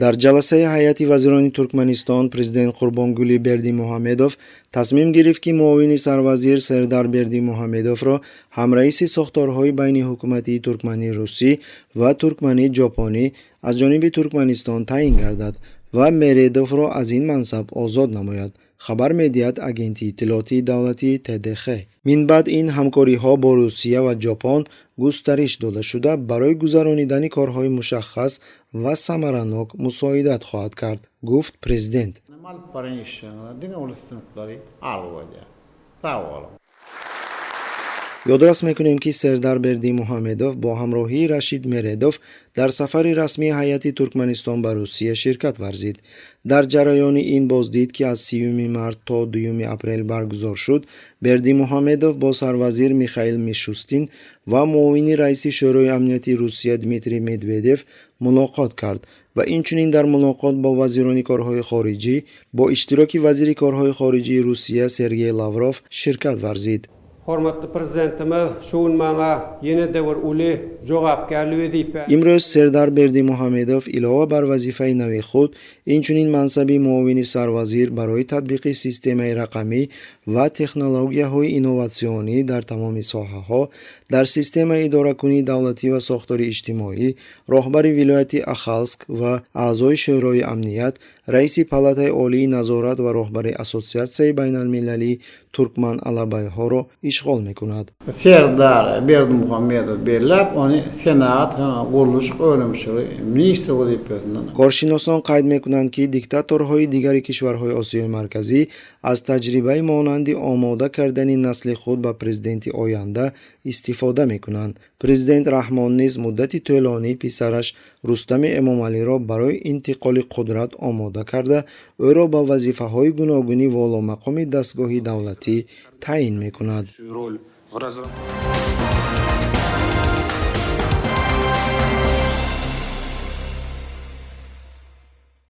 Дар ҷаласаи ҳайати вазирони Туркманистон президент Қурбонгулӣ Бердимуҳамедов тасмим гирифт, ки муовини сарвазир Сердар Бердимуҳамедовро ҳамраиси сохторҳои байниҳукуматии туркманӣ-русӣ ва туркманӣ-ҷопонӣ аз ҷониби Туркманистон таъин гардад ва Мередовро аз ин мансаб озод намояд, хабар медиҳад агентии иттилоотии давлатии ТДХ. Минбаъд ин ҳамкориҳо бо Русия ва Ҷопон густариш дода шуда, барои гузаронидани корҳои мушаххас ва самаранок мусоидат хоҳад кард, гуфт президент. Alyp baran işleriňizde diňe uly üstünlikleri arzuw edýän. Sag boluň. Ёдрас мекунем, ки Сердар Бердимуҳамедов бо ҳамроҳии Рашид Мередов дар сафари расмии ҳайати Туркманистон ба Русия ширкат варзид. Дар ҷараёни ин боздид, ки аз 30 март то 2 апрел баргузор шуд, Бердимуҳамедов бо сарвазир Михаил Мишустин ва муовини раиси Шӯрои амнияти Русия Дмитрий Медведев мулоқот кард ва инчунин дар мулоқот бо вазирони корҳои хориҷӣ бо иштироки вазири корҳои хориҷии Русия Сергей Лавров ширкат варзид. Hormatly Prezidentimiz şu gün maňa ýene-de bir uly jogapkärli wezipe Имрӯз Сердар Бердимуҳамедов илова бар вазифаи нави худ инчунин мансаби муовини сарвазир барои татбиқи системаи рақамӣ ва технологияҳои инноватсионӣ дар тамоми соҳаҳо дар системаи идоракунии давлатӣ ва сохтори иҷтимоӣ, роҳбари вилояти Ахалск ва аъзои Шӯрои амният, раиси Палатаи олии назорат ва роҳбари Ассотсиатсияи байналмилалии туркман алабайҳоро ишғол мекунад. Serdar Berdimuhamedow belläp, ony senagat, gurluşyk önümçiligi ministri wezipesinden Коршиносон қайд мекунанд, ки диктаторҳои дигари кишварҳои Осиёи Марказӣ аз таҷрибаи монанди омода кардани насли худ ба президенти оянда истифода мекунанд. Президент Раҳмон низ муддати тӯлонӣ писараш Рустами Эмомалиро барои интиқоли қудрат омода карда, ӯро ба вазифаҳои гуногуни воломақоми дастгоҳи давлатӣ таъин мекунад. Роль в разработке.